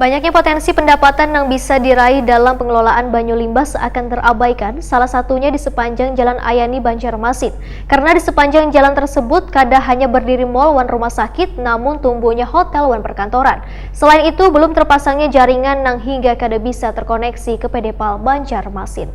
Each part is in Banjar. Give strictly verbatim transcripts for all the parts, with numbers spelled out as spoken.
Banyaknya potensi pendapatan yang bisa diraih dalam pengelolaan banyu limbah seakan terabaikan, salah satunya di sepanjang Jalan Ayani Banjarmasin. Karena di sepanjang jalan tersebut kada hanya berdiri mall wan rumah sakit, namun tumbuhnya hotel wan perkantoran. Selain itu, belum terpasangnya jaringan nang hingga kada bisa terkoneksi ke P D Pal Banjarmasin.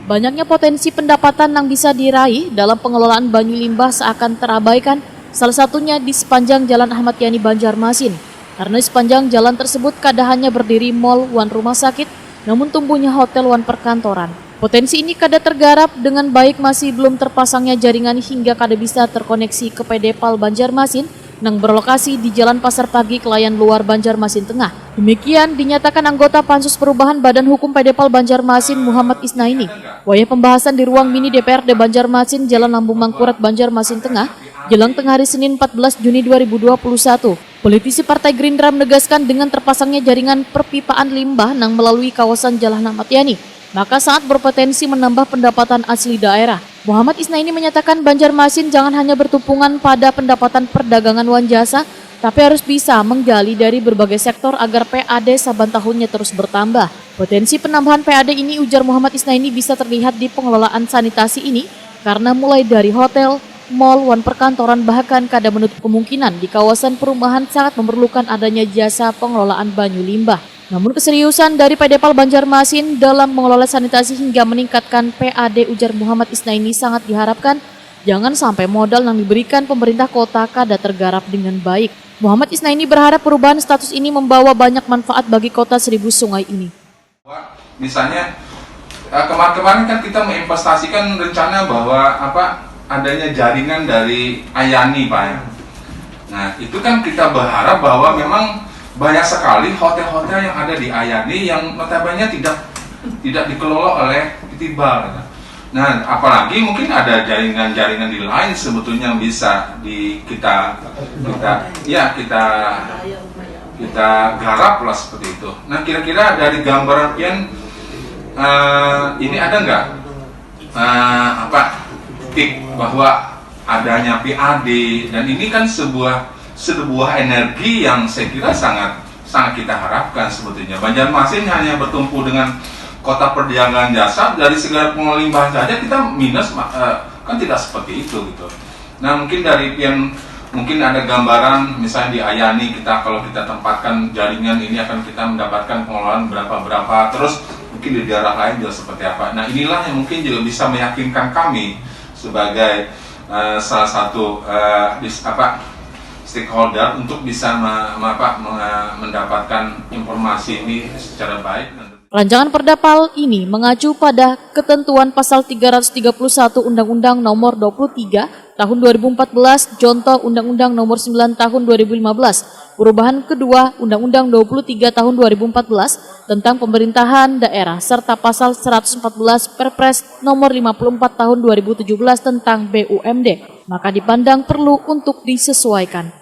Banyaknya potensi pendapatan yang bisa diraih dalam pengelolaan banyu limbah seakan terabaikan, salah satunya di sepanjang Jalan Ahmad Yani Banjarmasin. Karena di sepanjang jalan tersebut kada hanya berdiri mall wan rumah sakit, namun tumbuhnya hotel wan perkantoran. Potensi ini kada tergarap dengan baik, masih belum terpasangnya jaringan hingga kada bisa terkoneksi ke P D Pal Banjarmasin nang berlokasi di Jalan Pasar Pagi Kelayan Luar Banjarmasin Tengah. Demikian dinyatakan anggota Pansus Perubahan Badan Hukum P D Pal Banjarmasin Muhammad Isnaini. Wayah pembahasan di ruang mini D P R D Banjarmasin, Jalan Lambung Mangkurat, Banjarmasin Tengah, jelang tengah hari Senin empat belas Juni dua ribu dua puluh satu. Politisi Partai Gerindra menegaskan dengan terpasangnya jaringan perpipaan limbah nang melalui kawasan Jalan Ahmad Yani, maka sangat berpotensi menambah pendapatan asli daerah. Muhammad Isnaini menyatakan Banjarmasin jangan hanya bertumpungan pada pendapatan perdagangan wan jasa, tapi harus bisa menggali dari berbagai sektor agar P A D saban tahunnya terus bertambah. Potensi penambahan P A D ini, ujar Muhammad Isnaini, bisa terlihat di pengelolaan sanitasi ini karena mulai dari hotel, mall, wan perkantoran, bahkan kada menutup kemungkinan di kawasan perumahan sangat memerlukan adanya jasa pengelolaan banyu limbah. Namun keseriusan dari P D Pal Banjarmasin dalam mengelola sanitasi hingga meningkatkan P A D, ujar Muhammad Isnaini, sangat diharapkan jangan sampai modal yang diberikan pemerintah kota kada tergarap dengan baik. Muhammad Isnaini berharap perubahan status ini membawa banyak manfaat bagi kota Seribu Sungai ini. Misalnya, eh, kemarin-kemarin kan kita menginvestasikan rencana bahwa apa adanya jaringan dari Ayani, Pak, ya. Nah, itu kan kita berharap bahwa memang banyak sekali hotel-hotel yang ada di Ayani yang notabene tidak tidak dikelola oleh Pitibal, gitu. Nah, apalagi mungkin ada jaringan-jaringan di lain sebetulnya yang bisa di kita kita ya kita kita garap lah seperti itu. Nah, kira-kira dari gambaran pian, eh, ini ada nggak, eh, apa, peak bahwa adanya P A D, dan ini kan sebuah sebuah energi yang saya kira sangat sangat kita harapkan sebetulnya. Banjarmasin hanya bertumpu dengan kota perdagangan jasa, dari segala pengolahan limbah saja kita minus, eh, kan tidak seperti itu gitu. Nah, mungkin dari pian mungkin ada gambaran, misalnya di Ayani, kita kalau kita tempatkan jaringan ini akan kita mendapatkan pengelolaan berapa-berapa, terus mungkin di daerah lain juga seperti apa. Nah, inilah yang mungkin juga bisa meyakinkan kami sebagai, eh, salah satu, eh, dis- apa, stakeholder untuk bisa me- me- apa, me- mendapatkan informasi ini secara baik. Rancangan Perda Pal ini mengacu pada ketentuan Pasal tiga ratus tiga puluh satu Undang-Undang Nomor dua puluh tiga Tahun dua ribu empat belas, contoh Undang-Undang Nomor sembilan Tahun dua ribu lima belas, perubahan kedua Undang-Undang dua puluh tiga Tahun dua ribu empat belas tentang Pemerintahan Daerah, serta Pasal seratus empat belas Perpres Nomor lima puluh empat Tahun dua ribu tujuh belas tentang B U M D, maka dipandang perlu untuk disesuaikan.